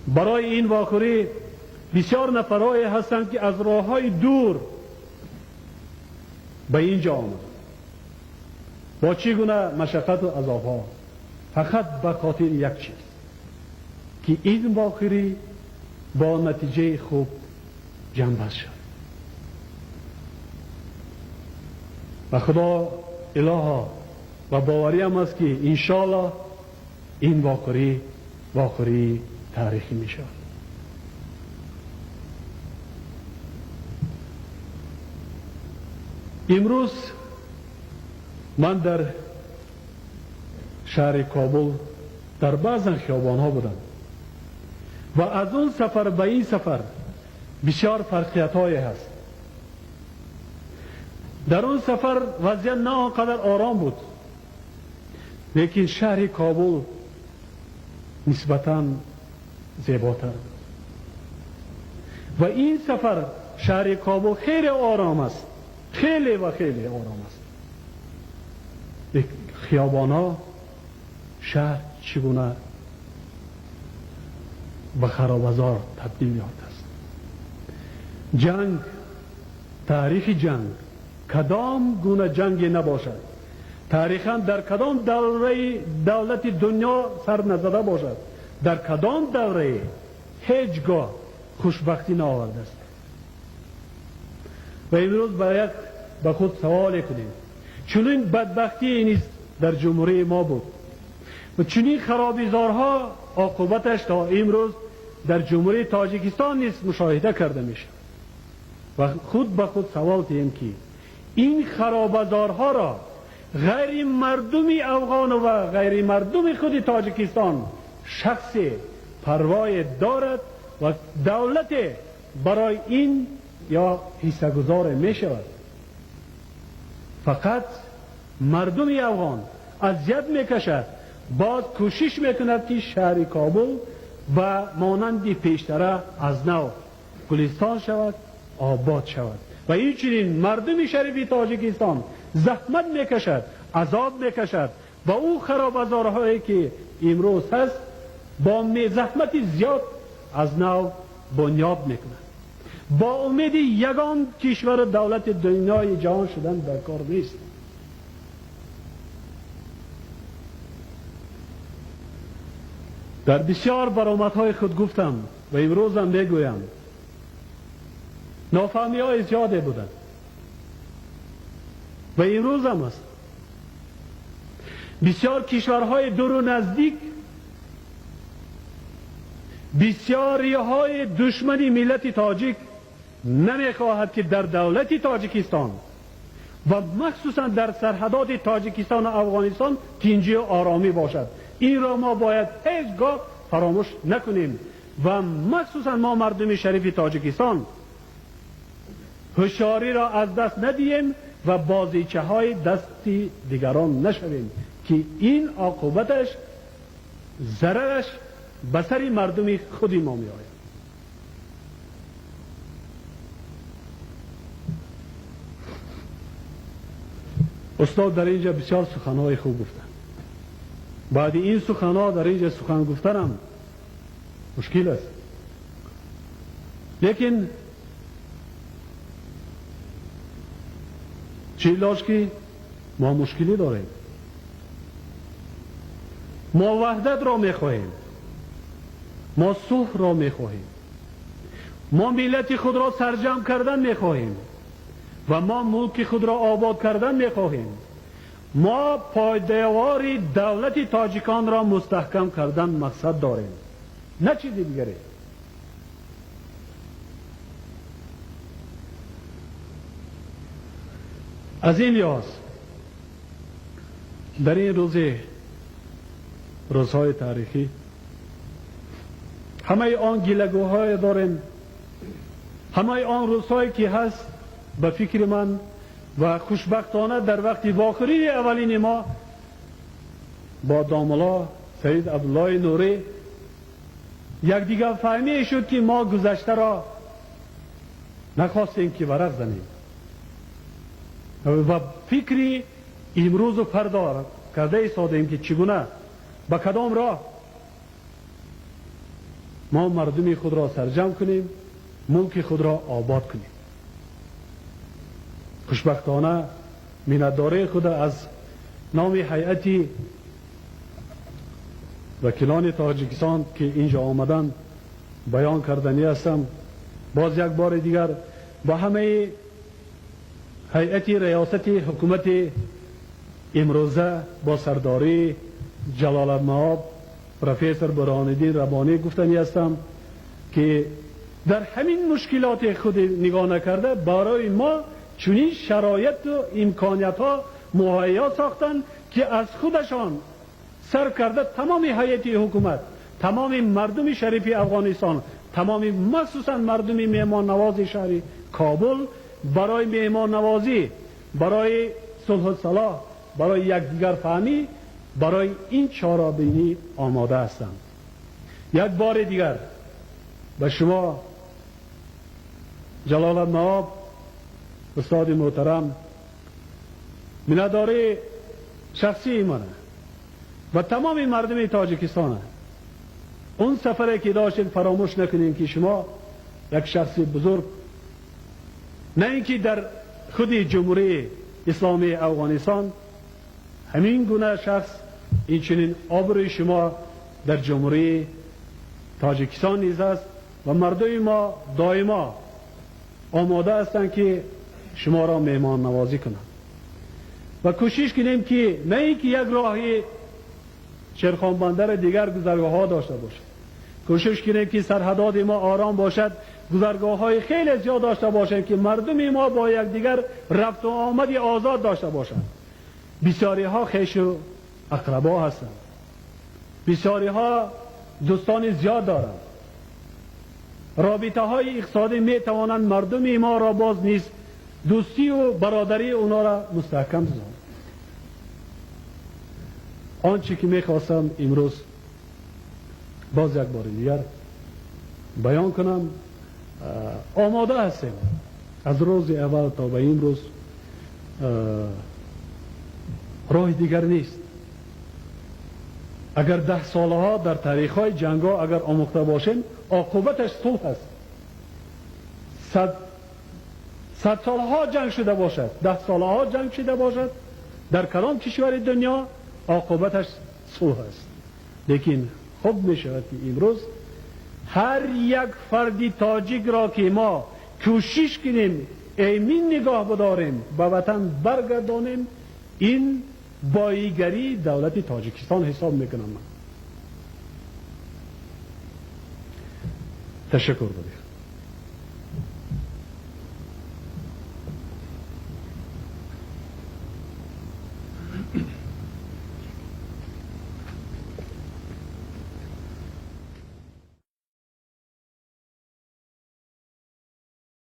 Барои ин вохӯрӣ бисёр нафарҳое ҳастанд, ки аз роҳҳои дур ба ин ҷо омаданд. Бо чӣ гуна машаққату азобҳо, фақат ба хотири як чиз, ки ин вохӯрӣ бо натиҷаи хуб ҷамъбаст шуд. Ва Худо илоҳо ва бовариам аст, ки иншоаллоҳ ин вохӯрӣ вохӯрии таърихӣ мешавад. Имрӯз ман дар шаҳри Кобул дар баъзан хиёбонҳо будам ва аз он сафар ба ин сафар бисёр фарқиятҳое ҳаст. Дар он сафар вазъият на он қадар ором буд, лекин шаҳри Кобул нисбатан зеботар буд. Ва ин сафар шаҳри Кобул хеле ором аст, хеле ва хеле ором аст. Хиёбонҳо шаҳр чӣ гуна ба харобазор табдил ёфтааст. Ҷанг, таърихи ҷанг кадом гуна ҷанге набошад, таърихан дар кадом давраи давлати дунё сар назада бошад, дар кадом даврае ҳеҷ гоҳ хушбахтӣ наовардааст. Ва имрӯз бояд ба худ саволе кунем: чунин бадбахтие низ дар ҷумҳурии мо буд ва чунин харобизорҳо оқибаташ то имрӯз дар ҷумҳурии Тоҷикистон низ мушоҳида карда мешавад. Ва худ ба худ савол диҳем, ки ин харобазорҳоро ғайри мардуми афғон ва ғайри мардуми худи Тоҷикистон шахсе парвое дорад ва давлате барои ин ё ҳиссагузоре мешавад? Фақат мардуми афғон азият мекашад, боз кӯшиш мекунад, ки шаҳри Кобул ба монанди пештара аз нав гулистон шавад, обод шавад. Ва инчунин мардуми шарифи Тоҷикистон заҳмат мекашад, азоб мекашад ва ӯ харобазорҳое ки имрӯз ҳаст бо заҳмати зиёд аз нав бунёд мекунад. Бо умеди ягон кишвару давлати дунёи ҷаҳон шудан дар кор нест. Дар бисёр баромадҳои худ гуфтам ва имрӯзам мегӯям, нофаҳмиҳои зиёде буданд ва имрӯзам аст. Бисёр кишварҳои дуру наздик, бисёриҳои душмани миллати тоҷик намехоҳад, ки дар давлати Тоҷикистон ва махсусан дар сарҳадоти Тоҷикистону Афғонистон тинҷию оромӣ бошад. Инро мо бояд ҳеҷ гоҳ фаромӯш накунем ва махсусан мо мардуми шарифи Тоҷикистон ҳушёриро аз даст надиҳем ва бозичаҳои дасти дигарон нашавем, ки ин оқибаташ зарараш ба сари мардуми худи мо меояд. Устод дар инҷа бисёр суханҳои хуб гуфтанд. Баъди ин суханҳо дар инҷа сухан гуфтанам мушкил аст, лекин чӣ илоҷ, ки мо мушкилӣ дорем. Мо ваҳдатро мехоҳем, мо сулҳро мехоҳем, мо миллати худро сарҷамъ кардан мехоҳем ва мо мулки худро обод кардан мехоҳем. Мо пойдевори давлати тоҷиконро мустаҳкам кардан мақсад дорем, на чизи дигаре. Аз ин лиҳоз дар ин рӯзи рӯзҳои таърихӣ ҳамаи он гилагӯҳое дорем, ҳамаи он рӯзҳое ки ҳаст, ба фикри ман ва хушбахтона дар вақти вохӯрии аввалини мо бо домулло Саид Абдуллои Нурӣ якдигарфаҳмие шуд, ки мо гузаштаро нахостем ки варақ занем ва фикри имрӯзу фардо карда истодем, ки чӣ гуна ба кадом роҳ мо мардуми худро сарҷамъ кунем, мулки худро обод кунем. Хушбахтона миннатдории худ аз номи ҳайати вакилони Тоҷикистон, ки инҷо омаданд, баён карданӣ ҳастам. Боз як бори дигар ба ҳамаи ҳайати риёсати ҳукумати имрӯза бо сардории ҷалолатмаоб профессор Бурҳониддин Раббонӣ гуфтанӣ ҳастам, ки дар ҳамин мушкилоти худ нигоҳ накарда барои мо чунин шароиту имкониятҳо муҳайё сохтанд, ки аз худашон сар карда тамоми ҳайати ҳукумат, тамоми мардуми шарифи Афғонистон, тамоми махсусан мардуми меҳмоннавози шаҳри Кобул барои меҳмоннавозӣ, барои сулҳу салоҳ, барои якдигарфаҳмӣ, барои ин чорабинӣ омода ҳастанд. Як бори дигар ба шумо ҷалолатмаоб устоди муҳтарам миннатдории шахсии ман ва тамоми мардуми Тоҷикистон. Он сафаре ки доштед фаромӯш накунем, ки шумо як шахси бузург, на ин ки дар худи Ҷумҳурии Исломии Афғонистон ҳамин гуна шахс, инчунин обрӯи шумо дар Ҷумҳурии Тоҷикистон низ аст ва мардуми мо доимо омода ҳастанд, ки шуморо меҳмоннавозӣ кунанд ва кӯшиш кунем, ки на ин ки як роҳи Шерхонбандар дигар гузаргоҳҳо дошта бошад, кӯшиш кунем, ки сарҳадоти мо ором бошад, гузаргоҳҳои хеле зиёд дошта бошем, ки мардуми мо бо якдигар рафту омади озод дошта бошанд. Бисёриҳо хешу ақрабо ҳастанд, бисёриҳо дӯстони зиёд доранд. Робитаҳои иқтисодӣ метавонанд мардуми моро боз низ дӯстию бародарии онҳоро мустаҳкам созанд. Он чӣ ки мехостам имрӯз боз як бори дигар баён кунам, омода ҳастем аз рӯзи аввал то ба имрӯз, роҳи дигар нест. Агар 10 солаҳо дар таърихҳои ҷангҳо агар омӯхта бошем, оқибаташ сулҳ аст. 100 солҳо ҷанг шуда бошад, 10 солаҳо ҷанг шуда бошад, дар кадом кишвари дунё оқибаташ сулҳ аст. Лекин хуб мешавад, ки имрӯз ҳар як фарди тоҷикро, ки мо кӯшиш кунем эмин нигоҳ бидорем, ба ватан баргардонем, ин боигарии давлати Тоҷикистон ҳисоб мекунам ман. Ташаккур.